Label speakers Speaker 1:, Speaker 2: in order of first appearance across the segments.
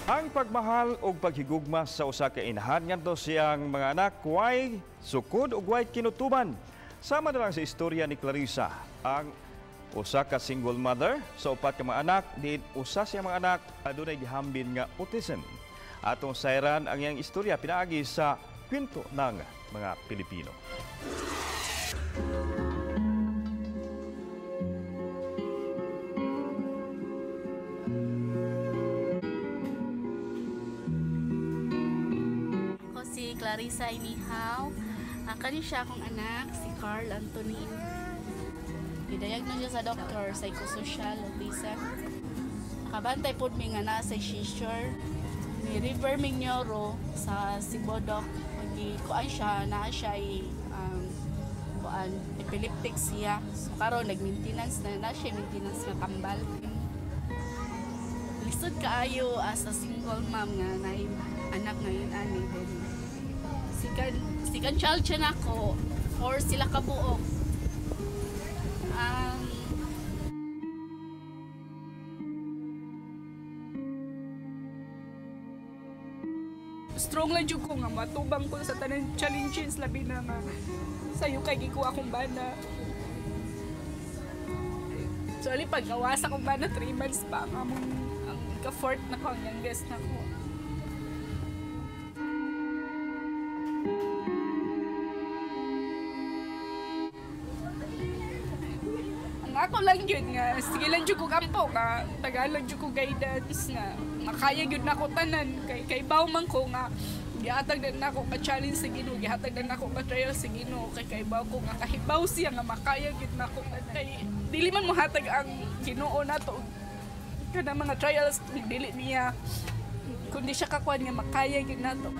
Speaker 1: Ang pagmahal ug paghigugma sa usa ka inahan ngadto siyang mga anak way sukod ug way kinutuban. Sama na lang sa istorya ni Clarissa, ang usa ka single mother sa upat ka mga anak, diin usa siya mga anak adunay gihambin nga autism. Atong sayran ang iyang istorya pinaagi sa kwento ng mga Pilipino.
Speaker 2: Si Clarissa Inihaw. Kani siya akong anak, si Carl Antonin. Gidayag na siya sa doktor, psychosocial, autism. Nakabantay po mi nga naa sa seizure. Ni River Mignoro sa Sibodok. Kuan siya, naa siya kuan, epileptic siya. So karon nag-maintenance na siya maintenance nga tambal. Lisod kaayo as a single mom nga naay anak ngayon ani then second child siya nako, four sila kabuok.
Speaker 3: Strong lang jud ko nga matubang ko sa tanan challenges, labi na nga sayo kay gikuha akong bana. So ali paggawas akong bana 3 months pa ang among ang ka-fourth na ko, ang youngest na ko. Ako lang yun nga, sige lang jud ko kampo nga, Tagalog jud ko guidance nga, makaya yun nako tanan, kay baw man ko nga, gihatag na nako ka challenge sa Ginoo, gihatag na nako ka trial sa Ginoo, kay baw ko nga, kahibaw siya nga makaya yun nako tanan. Kay dili man mohatag ang Ginoo nato kanang mga trials, dili niya, kundi siya kakuan nga makaya yun nato.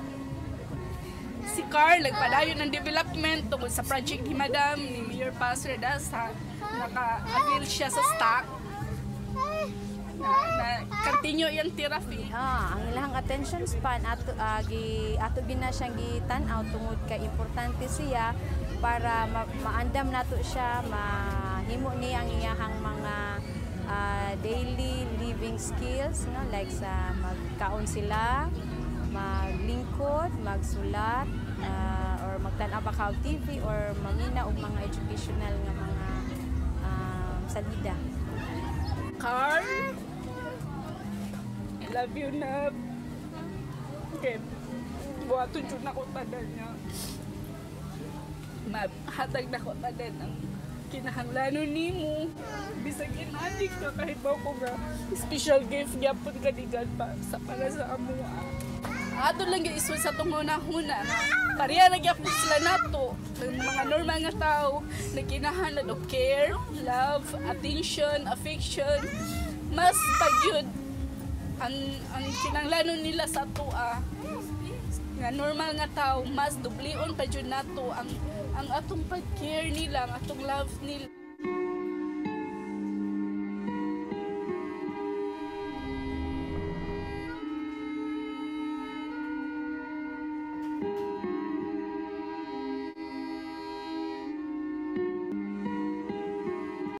Speaker 3: Si Carl, nagpadayon ng development tungkol sa project ni Madam, ni Mayor Paz Radaza, naka-avail siya sa stock. Na continue yung therapy.
Speaker 4: Ang ilang attention span ato gina siyang gitan-aw tungod kay importante siya para maandam nato siya, mahimo niya ang iyahang mga daily living skills, no? Like sa magkaon sila, maglingkod, magsulat, or magtan-aw ba ka og TV or mamina og mga educational nga mga salida.
Speaker 3: Carl, I love you na. Okay, buhaton jud nako tanan niya. Mahatag nako tanan ang kinahanglanon nimo. Bisag inadik ka kahibaw ko nga special gift gyapon ka ni God pa sa para sa amoa. Ato lang yung isod sa tunguna-huna. Pareha na gyapon sila nato. Ang mga normal nga tao nagkinahanglan og care, love, attention, affection. Mas pag yun, ang kinahanglanon nila sa atoa nga normal nga tao, mas dublion pa jud nato ang atong pag-care nila, ang atong love nila.